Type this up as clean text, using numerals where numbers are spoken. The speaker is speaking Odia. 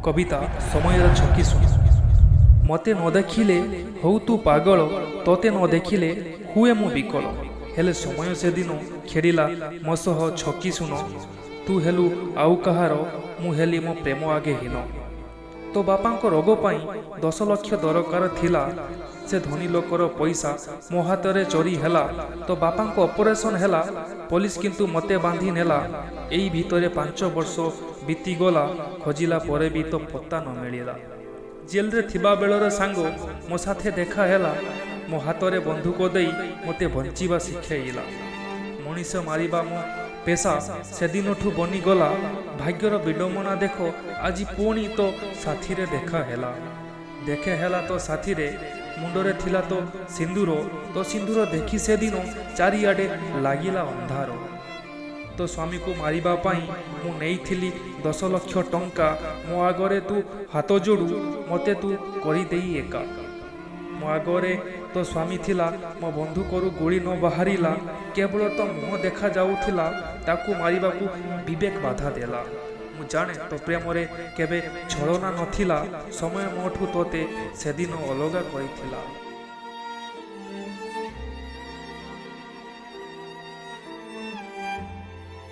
କବିତା ସମୟର ଛକି ଶୂନ। ମୋତେ ନ ଦେଖିଲେ ହଉ ତୁ ପାଗଳ, ତୋତେ ନ ଦେଖିଲେ ହୁଏ ମୁଁ ବିକଳ। ହେଲେ ସମୟ ସେଦିନ ଖେଳିଲା ମୋ ସହ ଛକି ଶୂନ। ତୁ ହେଲୁ ଆଉ କାହାର, ମୁଁ ହେଲି ମୋ ପ୍ରେମ ଆଗେ ହୀନ। ତୋ ବାପାଙ୍କ ରୋଗ ପାଇଁ 10 ଲକ୍ଷ ଦରକାର ଥିଲା। ସେ ଧନୀ ଲୋକର ପଇସା ମୋ ହାତରେ ଚୋରି ହେଲା। ତୋ ବାପାଙ୍କ ଅପରେସନ୍ ହେଲା, ପୋଲିସ କିନ୍ତୁ ମୋତେ ବାନ୍ଧି ନେଲା। ଏଇ ଭିତରେ 5 ବର୍ଷ ବିତିଗଲା, ଖୋଜିଲା ପରେ ବି ତୋ ପତ୍ତା ନ ମିଳିଲା। ଜେଲରେ ଥିବା ବେଳର ସାଙ୍ଗ ମୋ ସାଥେ ଦେଖା ହେଲା, ମୋ ହାତରେ ବନ୍ଧୁକ ଦେଇ ମୋତେ ବଞ୍ଚିବା ଶିଖେଇଲା। ମଣିଷ ମାରିବା ମୋ ପେସା ସେଦିନଠୁ ବନିଗଲା। ଭାଗ୍ୟର ବିଡ଼ମ୍ବନା ଦେଖ, ଆଜି ପୁଣି ତୋ ସାଥିରେ ଦେଖା ହେଲା। ଦେଖା ହେଲା ତୋ ସାଥିରେ, ମୁଣ୍ଡରେ ଥିଲା ତୋ ସିନ୍ଦୁର। ତୋ ସିନ୍ଦୁର ଦେଖି ସେଦିନ ଚାରିଆଡ଼େ ଲାଗିଲା ଅନ୍ଧାର। ତୋ ସ୍ୱାମୀକୁ ମାରିବା ପାଇଁ ମୁଁ ନେଇଥିଲି 10 ଲକ୍ଷ ଟଙ୍କା। ମୋ ଆଗରେ ତୁ ହାତ ଯୋଡ଼ୁ, ମୋତେ ତୁ କରିଦେଇ ଏକା। ମୋ ଆଗରେ ତୋ ସ୍ୱାମୀ ଥିଲା, ମୋ ବନ୍ଧୁକରୁ ଗୁଳି ନ ବାହାରିଲା। କେବଳ ତୋ ମୁହଁ ଦେଖାଯାଉଥିଲା, ତାକୁ ମାରିବାକୁ ବିବେକ ବାଧା ଦେଲା। ମୁଁ ଜାଣେ ତୋ ପ୍ରେମରେ କେବେ ଛଳନା ନଥିଲା, ସମୟ ମୋଠୁ ତୋତେ ସେଦିନ ଅଲଗା କରିଥିଲା।